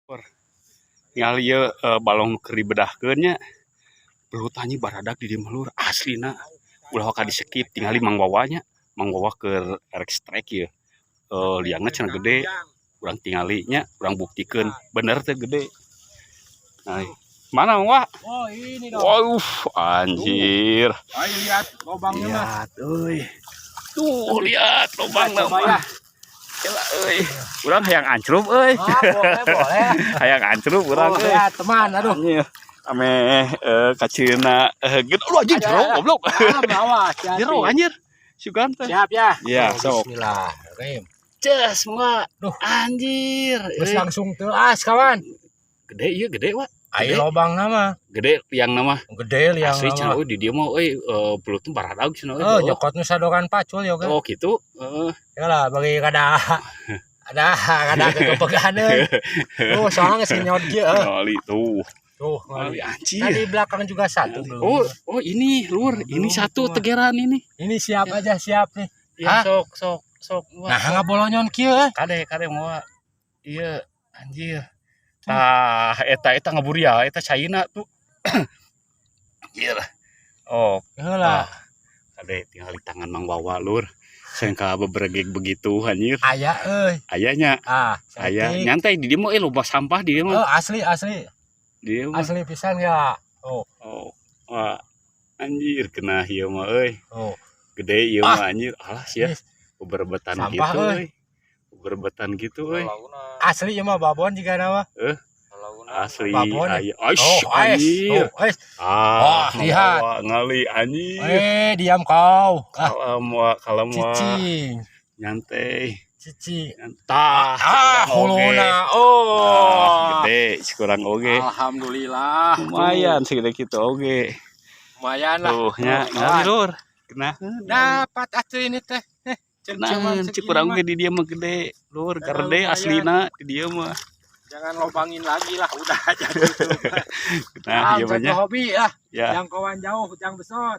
Tingal ieu balong keur dibedahkeun nya. Belut anjing baradag di dieu mah, lur, aslina. Ulah waka di skip, tingali Mang Wawa nya. Mang Wawa keur erek strike ieu. Liangna cenah gede. Urang tingali nya, urang buktikeun bener teu gede. Nah, mana, Mang Wa? Oh, ini dong. Wow, anjir. Ayo lihat lubangnya mah. Lihat, euy. Tuh, lihat lubangna Coba ya. Mah. Gila euy. Urang hayang ancrup euy. Ah, boleh, boleh. Hayang ancrup urang Oh, euy. ya, teman, aduh. Anjir. Ameh kaceuna gede lu anjing Ada, jero ada. Goblok. Ah, awas, hati-hati. Jero anjir. Sugan teh. Siap ya. Iya, Oh, sok. Bismillahirrahmanirrahim. Ces semua. Duh. Anjir. Terus langsung teas, kawan. Gede ieu, gede, Wak. Ayo Gede. Lubangna mah. Gede liangna mah. Gede liang Asli cenah mah. Euy, di dieu mah euy belut teh baradag cenah euy. Oh, nyokot nu sadoran pacul ya kan. Oh, gitu. Heeh. Ya lah, bagi kada ada kada kepegan euy. Oh, soalnya geus nyot kieu. Ngali tuh. Tuh, Ngali ngali. Anjir. Tadi belakang juga satu belum. Oh, ini lur, Belum ini satu itu mah. Tegeran ini. Ini siap aja, siap nih. Ya, Hah? Sok sok sok. Wah, Nah, sok. Ngabolonyon kieu eh. Kade kade mau iya anjir. Tah, eta eta ngaburia, eta caina tuh. Anjir. Oh, Heula. ah, kade tinggal di tangan Mang Wawa, lur. Saya ka beberegeg begitu anjir. Aya euy. Ayahnya, Ah, aya saeutik. Nyantai di dieu mah loba sampah di dieu Oh, mah. Asli asli. Di dieu mah. Asli pisan ya. Oh, Oh, wah. Anjir kena ieu mah euy. Oh. Gede ieu Ah. mah anjir. Alas ya. Yes. Beberebetan Sampah, gitu euy. Euy. Beberebetan gitu euy. Asli ieu mah babon juga nama. Asli Babon. aya. Aish, Oh, ais. anjir. Oh, ais. Ah, Wah, lihat. Wawa ngali anjir. Eh, diam kau. Ah, Kalem wa, kalem wa. Cicing. Nyantai. Cicing. Tah, Ah, kurang oge. huluna. Ah, Oh. gede, kurang oge. Alhamdulillah. Lumayan segede gitu oge. Lumayan lah. Tuh, nya Tuh, ngali kawan. Lur. Kenaheun. Dapat atuh ini teh. Eh, Kenaheun segini cik urang mah. Oge di dieu mah gede. Lur, Udah garede lumayan. Aslina di dieu mah. Jangan lobangin lagi lah, udah aja gitu. Nah, ieu mah nya. Hobi lah. Ya. Jangkauan jauh, jang besot.